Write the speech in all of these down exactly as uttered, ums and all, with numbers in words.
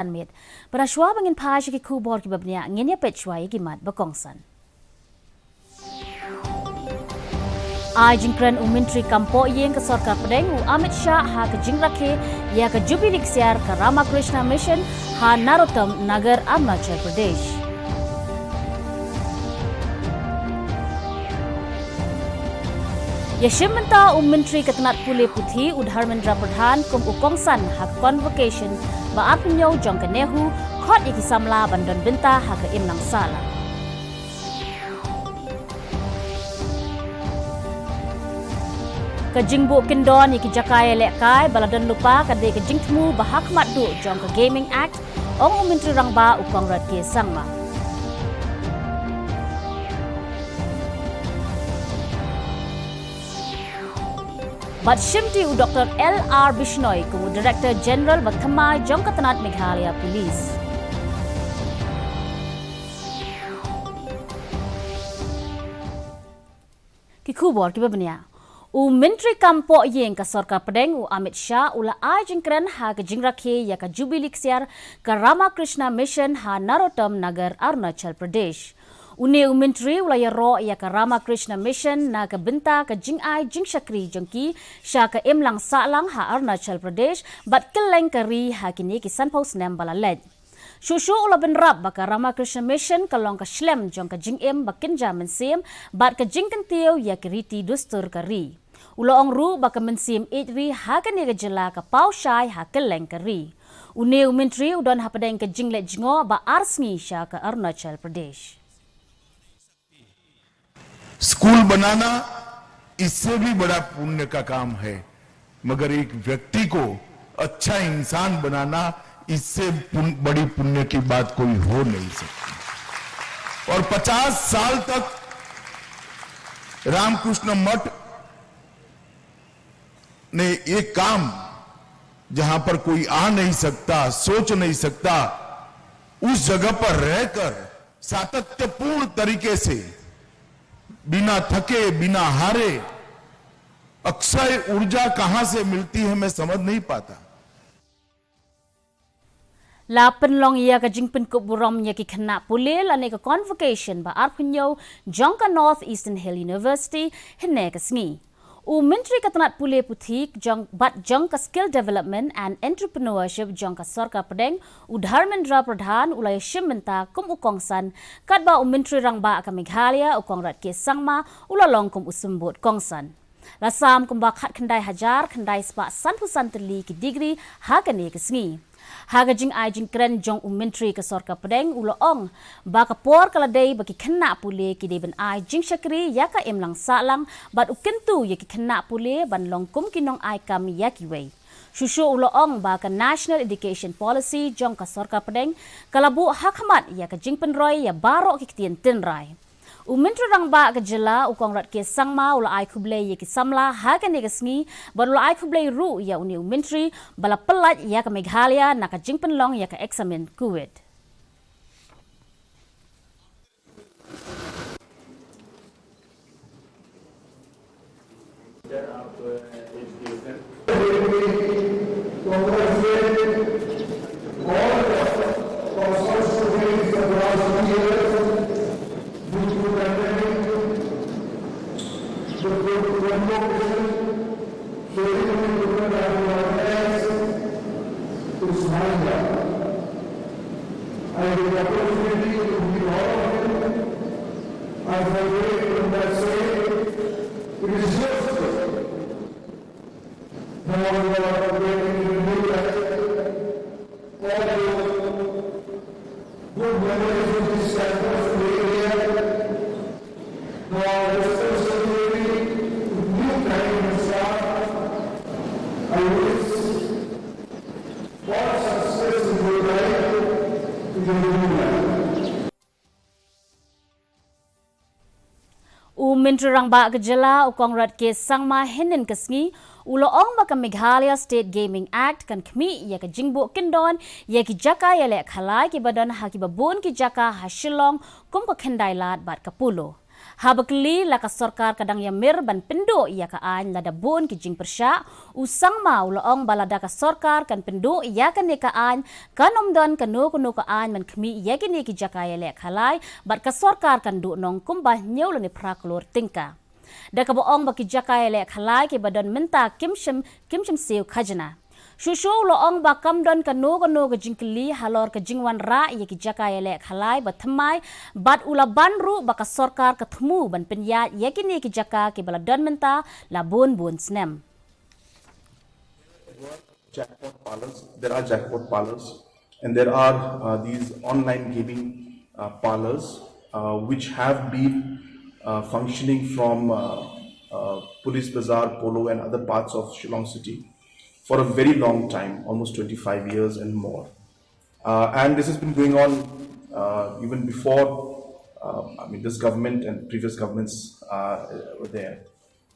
Janmiet. Bad shuwa ba ngin phai sha ki khubor kiba bniah, ngin ïa peit shuwa ïa ki mat ba kongsan. Ai jingkren u Myntri kam pohïing ka Sorkar Pdeng u Amit Shah ha ka jingrakhe ïa ka Jubilee Ksiar ka Ramakrishna Mission ha Narottam Nagar, Arunachal Pradesh. Ïashim bynta u Myntri ka tnat pule puthi u Dharmendra Pradhan kum u kongsan ha ka convocation ba arphew jong ka NEHU, khot ïa ki samla ban don bynta ha ka imlang sahlang. Ka jingbuh kyndon ïa ki jaka ïalehkai ba la don lypa ka dei ka jingthmu ba ha khmat duh jong ka Gaming Act, ong u Myntri Rangbah u Conrad K Sangma. Bad shimti u Doctor L R Bishnoi kum u Director General ba thymmai jong ka tnat Meghalaya Police. Ki khubor kiba bniah. U Myntri kam pohïing ka Sorkar Pdeng u Amit Shah u la ai jingkren ha ka jingrakhe ïa ka Jubilee Ksiar ka Ramakrishna Mission ha Narottam Nagar, Arunachal Pradesh. Une u Myntri u la ïaroh ïa ka Ramakrishna Mission na ka bynta ka jingai jingshakri jong ki sha ka imlang sahlang ha Arunachal Pradesh bad kylleng ka ri ha kine ki sanphew snem ba la leit. Shuh shuh u la bynrap ba ka Ramakrishna Mission ka long ka shlem jong ka jingim ba kynja mynsiem bad ka jingkyntiew ïa ki riti dustur ka ri. U la ong ruh ba ka mynsiem ïeit ri ha kane ka jylla ka paw shai ha kylleng ka ri. Une u Myntri u don hapdeng ka jingleit jngoh ba ar sngi sha ka Arunachal Pradesh. School बनाना इससे भी बड़ा पुण्य का काम है, मगर एक व्यक्ति को अच्छा इंसान बनाना इससे पुन-, बड़ी पुण्य की बात कोई हो नहीं सकती। और पचास साल तक रामकृष्ण मठ ने ये काम, जहां पर कोई आ नहीं सकता, सोच नहीं सकता, उस जगह पर रहकर सातत्यपूर्ण तरीके से, बिना थके, बिना हारे, अक्षय ऊर्जा कहां से मिलती है, मैं समझ नहीं पाता। La pynlong ïa ka jingpynkup burom ïa ki khynnah pule lane ka convocation ba arphew jong ka North Eastern Hill University hynne ka sngi. U Myntri ka tnat pule puthi jong bad jong ka Skill Development and Entrepreneurship jong ka Sorkar Pdeng u Dharmendra Pradhan u la ïashim bynta kum u kongsan, katba u Myntri Rangbah ka Meghalaya u Conrad K Sangma u la long kum u symbud kongsan. La sam kumba khatkhyndai hajar khyndai spah sanphew san tylli ki degree ha kane ka sngi. Ha ka jingai jingkren jong u Myntri ka Sorkar Pdeng u la ong ba ka por ka la dei ba ki khynnah pule ki dei ban ai jingshakri ïa ka imlang sahlang bad u kyntu ïa ki khynnah pule ban long kum ki nongai kam ïa kiwei. Shuh shuh u la ong ba ka National Education Policy jong ka Sorkar Pdeng ka la buh ha khmat ïa ka jingpynroi ïa baroh ki ktien tynrai. U Myntri Rangbah ka jylla u Conrad K Sangma u la ai khublei ïa ki samla ha kane ka sngi bad u la ai khublei ruh ïa une u Myntri ba la pyllait ïa ka Meghalaya na ka jingpynlong ïa ka eksamin CUET. I take the opportunity to meet all of you. I celebrate when I say it is your faith. Now we are operating in a new life. All the good memories of this campus and area. Now our responsibility to new time and start. I wish all success in your life, in your new life. U Myntri Rangbah ka jylla u Conrad K Sangma hynnin ka sngi u la ong ba ka Meghalaya State Gaming Act kan khmih ïa ka jingbuh kyndon ïa ki jaka ïaleh khalai kiba don ha kiba bun ki jaka ha Shillong kum ka Khyndailad bad ka Polo. Haba kylli la ka sorkar ka dang ïamir ban pynduh ïa ka aiñ lada bun ki jingpyrshah, u Sangma u la ong ba lada ka sorkar kan pynduh ïa kane ka aiñ, kan ym don kano kano ka aiñ ban khmih ïa kine ki jaka ïaleh khalai, bad ka sorkar kan duh nong kumba hynñiew lane phra klur tyngka. Da kaba ong ba ki jaka ïaleh khalai kiba don mynta kim shym, kim shym siew khajna. Shuh shuh u la ong ba kam don kano kano ka jingkylli halor ka jingwanrah ïa ki jaka ïaleh khalai ba thymmai, bad u la ban ruh ba ka sorkar ka thmu ban pynïaid ïa kine ki jaka kiba la don mynta la bun bun snem. Jackpot parlors. There are jackpot parlors, and there are uh, these online gaming uh, parlors uh, which have been uh, functioning from uh, uh, Police Bazaar, Polo, and other parts of Shillong city for a very long time, almost twenty-five years and more. Uh, and this has been going on uh, even before, uh, I mean, this government and previous governments uh, were there.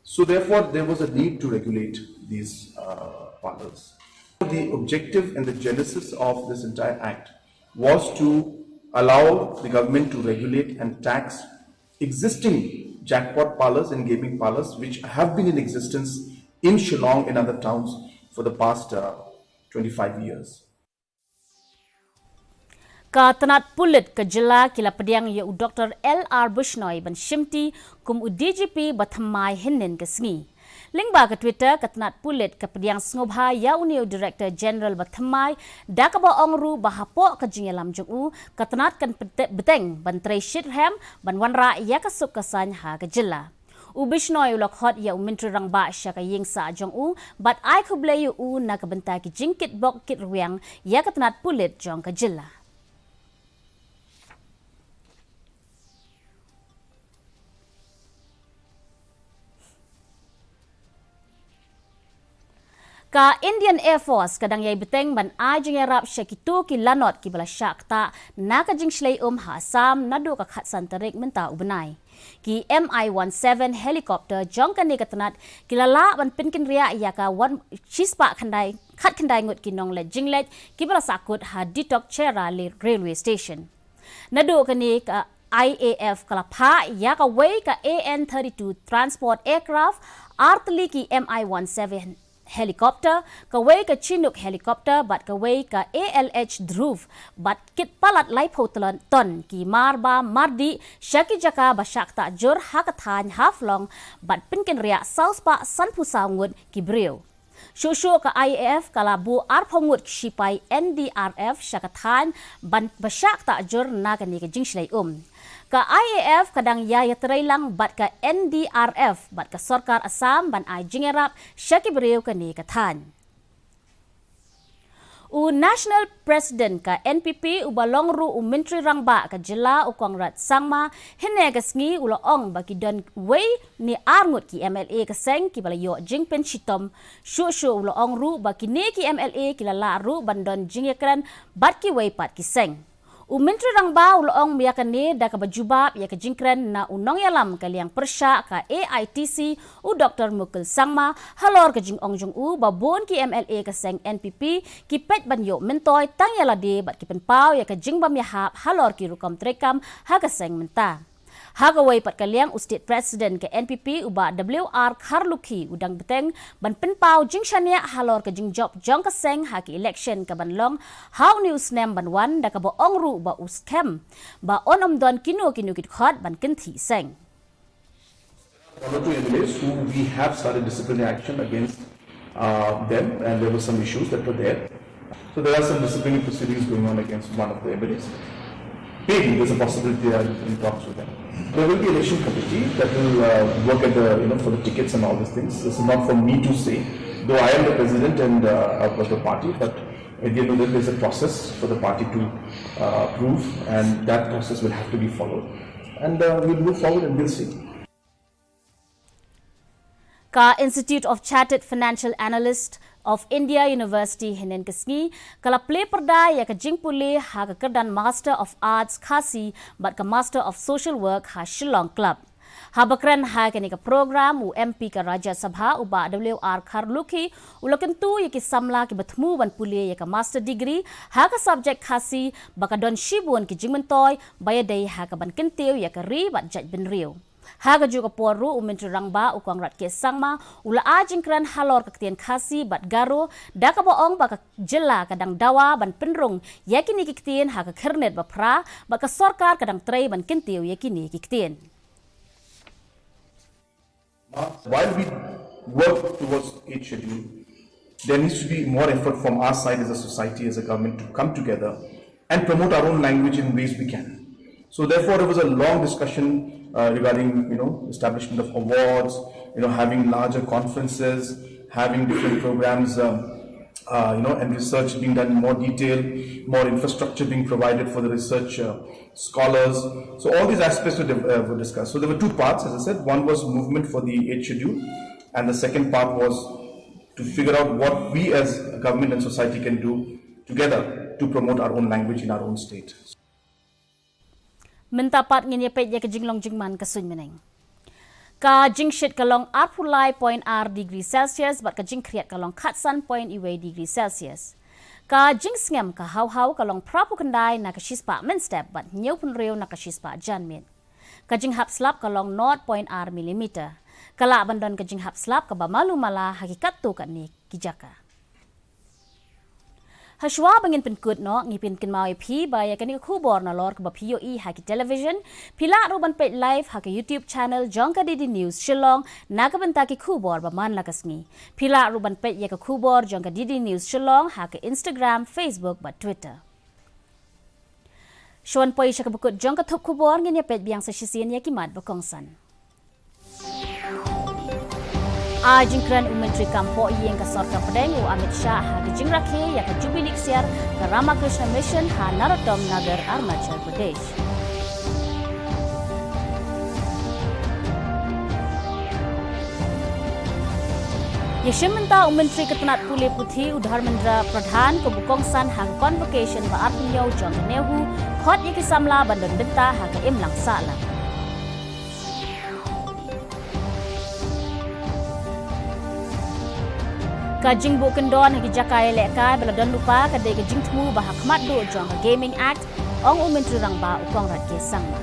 So therefore, there was a need to regulate these uh, parlors. The objective and the genesis of this entire act was to allow the government to regulate and tax existing jackpot parlors and gaming parlors which have been in existence in Shillong and other towns for the past uh, twenty-five years. Ka tnat pulit ka jylla ki la pdiang ïa u Doktor L R Bishnoi ban shimti kum u D G P ba thymmai hynnin ka sngi. Lyngba ka Twitter, ka tnat pulit ka pdiang sngewbha ïa une u Director General ba thymmai, da kaba ong ruh ba hapoh ka jingïalam jong u, ka tnat kan bte-, bteng ban trei shitrhem ban wanrah ïa ka suk ka saiñ ha ka jylla. U Bishnoi u la khot ïa u Myntri Rangbah sha ka ïing sah jong u, bad ai khublei ïa u na ka bynta ki jingkitbok kitrwiang ïa ka tnat pulit jong ka jylla. Ka Indian Air Force ka dang ïai bteng ban ai jingïarap sha kito ki lanot kiba la shah ktah na ka jingshlei um ha Assam naduh ka khatsan tarik mynta u bnai. Ki M I seventeen helicopter jong kane ka tnat ki la lah ban pynkynriah ïa ka wan shispah khyndai, khatkhyndai ngut ki nongleit jingleit kiba la sahkut ha Ditok Chera le-, Railway Station. Naduh kane ka I A F ka la phah ïa kawei ka A N thirty-two transport aircraft, ar tylli ki M I seventeen helicopter, kawei ka Chinook helicopter, bad kawei ka A L H Dhruv, bad kit palat laiphew ton, ki mar ba mar dih sha ki jaka ba shah ktah jur ha ka thaiñ Haflong, bad pynkynriah sawspah sanphew saw ngut ki briew. Shuh shuh ka I A F ka la buh arphew ngut ki shipai N D R F sha ka thaiñ ban ba shah ktah jur na kane ka jingshlei um. Ka I A F ka dang ïa ïatrei lang bad ka N D R F bad ka sorkar Assam ban ai jingïarap sha ki briew kane ka thaiñ. U National President ka N P P uba long ruh u Myntri Rangbah ka jylla u Conrad Sangma, hynne ka sngi u la ong ba ki don wei ne ar ngut ki M L A ka seng kiba la ïoh jingpynshitom. Shuh shuh u la ong ruh ba kine ki M L A ki la lah ruh ban don jingïakren bad kiwei pat ki seng. U Myntri Rangbah u la ong ïa kane da kaba jubab ïa ka jingkren na u nongïalam ka liang pyrshah ka A I T C, u Doktor Mukul Sangma, halor ka jingong jong u ba bun ki M L A ka seng N P P ki peit ban ïoh myntoi tang ïa lade bad ki pynpaw ïa ka jingbym ïahap halor ki rukom treikam ha ka seng mynta. Ha kawei pat ka liang, u State President ka N P P u Bah W R Kharlukhi u dang bteng ban pynpaw jingshaniah halor ka jingjop jong ka seng ha ki election kaban long ha une u snem ban wan, da kaba ong ruh ba u skhem ba un ym don kino kino ki dkhot ban kynthih seng. One or two M L As who we have started disciplinary action against uh, them, and there were some issues that were there. So there are some disciplinary proceedings going on against one of the M L As. Maybe there's a possibility they are in talks with them. There will be election committee that will uh, work at the, you know, for the tickets and all these things. This is not for me to say, though I am the president and uh, of the party, but at the end of the day, there's a process for the party to uh, approve, and that process will have to be followed. And uh, we'll move forward and we'll see. Ka Institute of Chartered Financial Analyst of India University hynnin ka sngi ka la plie pyrda ïa ka jingpule ha ka kyrdan Master of Arts Khasi bad ka Master of Social Work ha Shillong Club. Haba kren ha kane ka program, u M P ka Rajya Sabha u Bah W R Kharlukhi u la kyntu ïa ki samla kiba thmu ban pule ïa ka Master Degree ha ka subject Khasi ba ka don shibun ki jingmyntoi ba ïadei ha kaban kyntiew ïa ka ri bad jaitbynriew. Ha kajuh ka por ruh u Myntri Rangbah u Conrad K Sangma u la ai jingkren halor ka ktien Khasi bad Garo da kaba ong ba ka jylla ka dang dawa ban pynrung ïa kine ki ktien ha ka khyrnit ba phra bad ka sorkar ka dang trei ban kyntiew ïa kine ki ktien. While we work towards eighth schedule, there needs to be more effort from our side as a society, as a government, to come together and promote our own language in ways we can. So therefore, there was a long discussion uh, regarding, you know, establishment of awards, you know, having larger conferences, having different programs, um, uh, you know, and research being done in more detail, more infrastructure being provided for the research uh, scholars. So all these aspects were, uh, were discussed. So there were two parts, as I said. One was movement for the eighth schedule, and the second part was to figure out what we as government and society can do together to promote our own language in our own state. Mynta pat ngin ïa peit ïa ka jinglong jingman ka suiñ myneng. Ka jingshit ka long arphew lai point ar degree Celsius bad ka jingkhriat ka long khatsan point wei degree Celsius. Ka jingsngem ka haw haw ka long phraphew khyndai na ka shispah mynstep bad hynñiewphew hynriew na ka shispah janmiet. Ka jinghap slap ka long nought point ar millimeter. Ka lah ban don ka jinghap slap kaba malu mala ha ki katto katne ki jaka. Hashwa ba ngin pynkut noh ngi pynkynmaw ïa phi ba ïa kane ka khubor nalor kaba phi ïohi ha ki television phi lah ruh ban peit live ha ka YouTube channel jong ka D D News Shillong na ka bynta ki khubor ba man la ka sngi. Phi lah ruh ban peit ïa ka khubor jong ka D D News Shillong ha ka Instagram, Facebook bad Twitter. Shuwa ban poi sha kaba kut jong ka thup khubor ngin ïa peit biang sa shisien ïa ki mat ba kongsan. Ai jingkren u Myntri Kam Pohïing ka Sorkar Pdeng u Amit Shah ha ka jingrakhe ïa ka Jubilee Ksiar ka Ramakrishna Mission ha Narottam Nagar, Arunachal Pradesh. Ïashim bynta u Myntri ka tnat pule puthi u Dharmendra Pradhan kum u kongsan ha ka convocation ba arphew hynñiew jong ka NEHU, khot ïa ki samla ban don bynta ha ka imlang sahlang. Ka jingbuh kyndon ha ki jaka ïalehkai ba la don lypa ka dei ka jingthmu ba ha khmat duh jong ka Gaming Act, ong u Myntri Rangbah u Conrad K Sangma.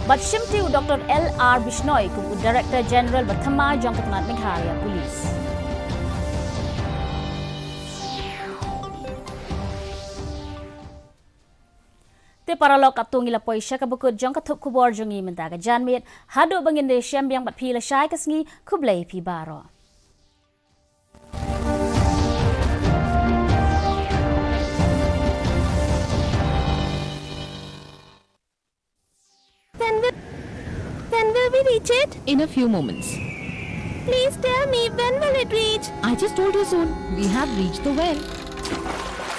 Bad shimti u Doctor L R Bishnoi kum u Director General ba thymmai jong ka tnat Meghalaya Police. Te paralok, katto ngi la poi sha kaba kut jong ka thup khubor jong ngi mynta ka janmiet. Haduh ba ngin ïashem biang bad phi lashai ka sngi, khublei phi baroh. When will, when will we reach it? In a few moments. Please tell me, when will it reach? I just told you soon. We have reached the well.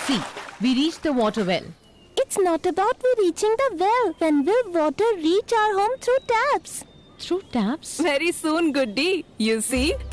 See, we reached the water well. It's not about we reaching the well. When will water reach our home through taps? Through taps? Very soon, Goody. You see, the